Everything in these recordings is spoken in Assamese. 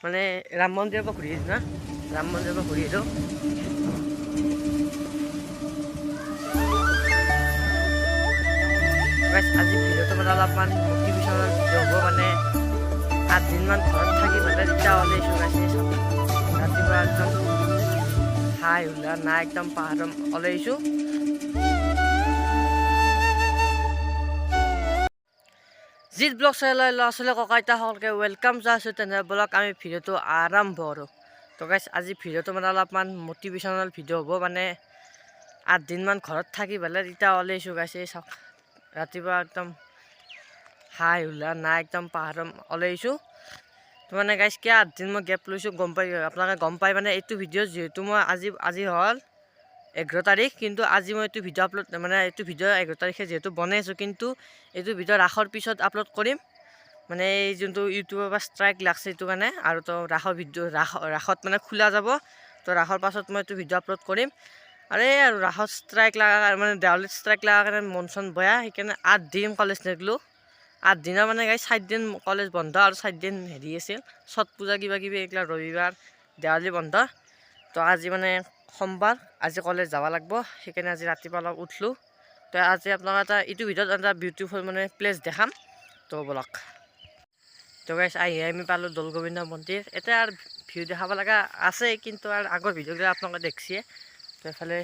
মানে ৰাম মন্দিৰৰ পৰা ঘূৰি আহিলোঁ না, ৰাম মন্দিৰৰ পৰা ঘূৰি আহিলোঁ। আজি ভিডিঅ'টো মানে অলপমান মটিভেশ্যনেল ভিডিঅ' হ'ব। মানে 8 দিনমান ঘৰত থাকি পেলাই তেতিয়া ওলাইছোঁ গাইছ। ৰাতিপুৱা একদম হাই হুল্লা নাই, একদম পাহাৰত ওলাইছোঁ। জিত ব্লগ চাই ল'ৰা ছোৱালী, ককা আইতাসকলকে welcome জনাইছোঁ। তেনেহ'লে বলক, আমি ভিডিঅ'টো আৰম্ভ কৰোঁ। তো গাইছ, আজি ভিডিঅ'টো মানে অলপমান মটিভেশ্যনেল ভিডিঅ' হ'ব। মানে 8 দিনমান ঘৰত থাকি পেলাই তেতিয়া ওলাইছোঁ গাইছ। এই চাওক, ৰাতিপুৱা একদম হাই হুল্লা নাই, একদম পাহাৰত ওলাইছোঁ। তো মানে গাইছ, কিয় 8 দিন মই গেপ লৈছোঁ গম পাই আপোনালোকে গম পাই। মানে এইটো ভিডিঅ' যিহেতু মই আজি আজি হ'ল 11 তাৰিখ, কিন্তু আজি মই এইটো ভিডিঅ' আপলোড, মানে এইটো ভিডিঅ' 11 তাৰিখে যিহেতু বনাই আছোঁ, কিন্তু এইটো ভিডিঅ' ৰাসৰ পিছত আপলোড কৰিম। মানে এই যোনটো ইউটিউবৰ পৰা ষ্ট্ৰাইক লাগছে, সেইটো কাৰণে আৰু। তো ৰাসৰ ভিডিঅ' ৰাসত মানে খোলা যাব। তো ৰাসৰ পাছত মই এইটো ভিডিঅ' আপলোড কৰিম। আৰু এই আৰু ৰাসত ষ্ট্ৰাইক লগা, মানে দেৱালীত ষ্ট্ৰাইক লগাৰ কাৰণে মন চন বেয়া। সেইকাৰণে 8 দিন কলেজ নেগলোঁ। 8 দিনৰ মানে গাইছ, 4 দিন কলেজ বন্ধ আৰু 4 দিন হেৰি আছিল, ছট পূজা কিবা কিবি এইগিলা, ৰবিবাৰ, দেৱালী বন্ধ। তো আজি মানে সোমবাৰ, আজি কলেজ যাব লাগিব। সেইকাৰণে আজি ৰাতিপুৱা অলপ উঠলোঁ। তো আজি আপোনাক এটা এইটো ভিডিঅ'ত এটা বিউটিফুল মানে প্লেচ দেখাম। তো বলক। তো গাইছ, আহি আমি পালোঁ দৌল গোবিন্দ মন্দিৰ। এতিয়া আৰু ভিউ দেখাব লগা আছে, কিন্তু আৰু আগৰ ভিডিঅ'বিলাক আপোনালোকে দেখছিয়ে। তো এইফালে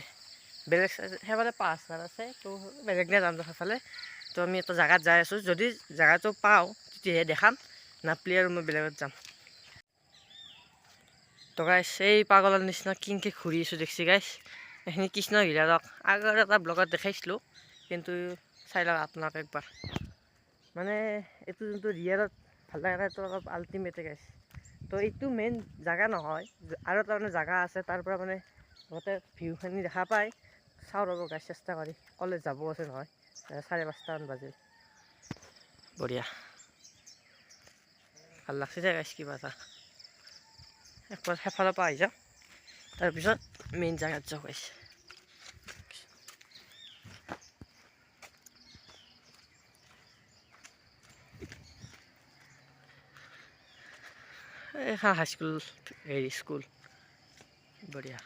বেলেগ, সেইফালে পাহাৰ আছে। তো বেলেগ দিনা যাম সেইফালে। তো আমি এটা জেগাত যাই আছোঁ। যদি জেগাটো পাওঁ তেতিয়াহে দেখাম, নাপলি আৰু মই বেলেগত যাম। তো গাইছ, এই পাগলৰ নিচিনা কিনকে ঘূৰি আছোঁ দেখছি গাইছ। এইখিনি কৃষ্ণ গিলাৰক আগৰ এটা ব্লগত দেখাইছিলোঁ, কিন্তু চাই লওক আপোনাক একবাৰ। মানে এইটো যোনটো ৰিয়েলত ভাল লাগে, এইটো অলপ আল্টিমেটে গাইছ। তো এইটো মেইন জেগা নহয়, আৰু এটা মানে জেগা আছে, তাৰ পৰা মানে গোটেই ভিউখিনি দেখা পায়। চাওঁ ৰ'ব গাইছ, চেষ্টা কৰি। কলেজ যাব আছে নহয়, 5:30মান বাজিল। বঢ়িয়া ভাল লাগছে দে গাইছ কিবা এটা। একবাৰ সেইফালৰ পৰা আহি যাওঁ, তাৰপিছত মেইন জেগাত যাওঁ গাইছ। এইখন হাইস্কুল, হেৰি স্কুল। বঢ়িয়া।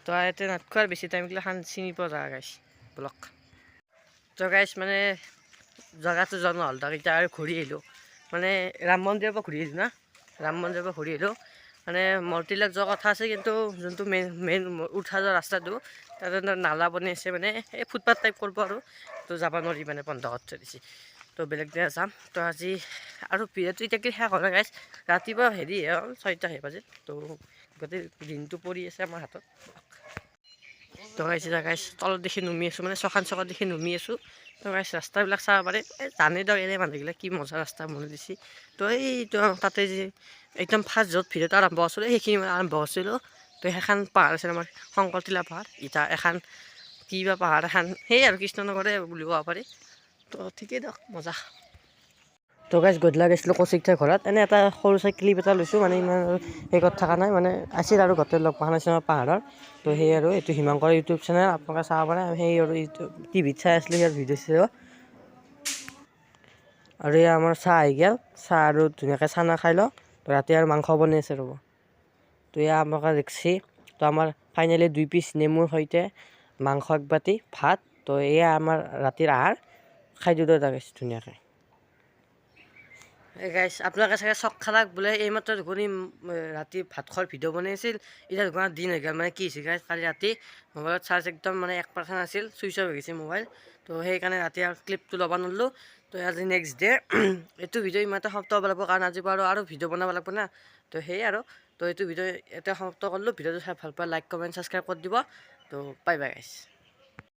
তো ইয়াতে নাথাকো বেছি টাইম, গিলাখান চিনি পোৱা জেগা গাইছ। বলক। তো গাইছ, মানে জেগাটো যোৱা নহ'ল। তাক এতিয়া আৰু ঘূৰি আহিলোঁ। মানে ৰাম মন্দিৰৰ পৰা ঘূৰি আহিলোঁ না, ৰাম মন্দিৰৰ পৰা ঘূৰি আহিলোঁ। মানে মূৰ্তিবিলাক যোৱা কথা আছে, কিন্তু যোনটো মেইন মেইন উঠা যোৱা ৰাস্তাটো, তাতে নালা বনাই আছে, মানে এই ফুটপাথ টাইপ কৰিব আৰু। তো যাব নোৱাৰি, মানে বন্ধ কৰি থৈ দিছে। তো বেলেগ দিনা যাম। তো আজি আৰু ভিডিঅ'টো এতিয়া কি শেষ হোৱা নাই গাইছ। ৰাতিপুৱা হেৰি হ'ল, 6টাহে বাজিল। তো গোটেই দিনটো পৰি আছে আমাৰ হাতত। তো গাইছ, এতিয়া গাইছ তলত দেখি নুমি আছোঁ, মানে শ্মশান চকত দেখি নুমি আছোঁ। তো গাইছ, ৰাস্তাবিলাক চাব পাৰে। এই জানে দিয়ক, এনে মানুহগিলাক কি মজা ৰাস্তা বনাই দিছে। তো এইটো তাতে যে একদম ফাৰ্ষ্ট য'ত ভিডিঅ'টো আৰম্ভ কৰিছিলোঁ, সেইখিনি মানে আৰম্ভ কৰিছিলোঁ। তো সেইখন পাহাৰ আছিল আমাৰ শংকৰটিলা পাহাৰ। এতিয়া এখন কিবা পাহাৰ এখন, সেই আৰু কৃষ্ণনগৰে বুলি ক'ব পাৰি। তো ঠিকেই দিয়ক, মজা। তো গাইছ, গধূলা গৈছিলোঁ কৌশিক দাৰ ঘৰত। এনে এটা সৰু চাই ক্লিপ এটা লৈছোঁ, মানে ইমান আৰু সেই কৰি থকা নাই। মানে আছিল আৰু গোটেই লগ পোৱা নাছিল আমাৰ পাহাৰৰ। তো সেই আৰু এইটো হিমাংকৰ ইউটিউব চেনেল, আপোনালোকে চাব পাৰে। সেই আৰু ইউটিউব টিভিত চাই আছিলোঁ ইয়াৰ ভিডিঅ' চিডিঅ'। আৰু এয়া আমাৰ চাহ আহি গ'ল। চাহ আৰু ধুনীয়াকৈ চানা খাই লওঁ। তো ৰাতি আৰু মাংস বনাই আছে, ৰ'ব। তো এয়া আমাক দেখছি। তো আমাৰ ফাইনেলি 2 পিচ নেমুৰ সৈতে মাংস এক বাতি ভাত। তো এয়া আমাৰ ৰাতিৰ আহাৰ। খাই দিওঁ দে ধুনীয়াকৈ। এই গাইছ, আপোনালোকে চাগে চক খালাক, বোলে এইমাত্ৰ দেখোন ৰাতি ভাত খোৱাৰ ভিডিঅ' বনাই আছিল, এতিয়া দেখোন দিন হৈ গ'ল। মানে কি হৈছে গাইছ, কালি ৰাতি মোবাইলত চাৰ্জ একদম মানে 1% আছিল, ছুইচ অফ হৈ গৈছে মোবাইল। তো সেইকাৰণে ৰাতি আৰু ক্লিপটো ল'ব নোৱাৰিলোঁ। তো আজি নেক্সট ডে। এইটো ভিডিঅ' ইমানতে সমাপ্ত হ'ব লাগিব, কাৰণ আজিৰ পৰা আৰু ভিডিঅ' বনাব লাগিব না। তো সেয়ে আৰু তো এইটো ভিডিঅ' ইয়াতে সমাপ্ত কৰিলোঁ। ভিডিঅ'টো চাই ভাল পায় লাইক, কমেণ্ট, ছাবস্ক্ৰাইব কৰি দিব। তো বাই বাই গাইছ।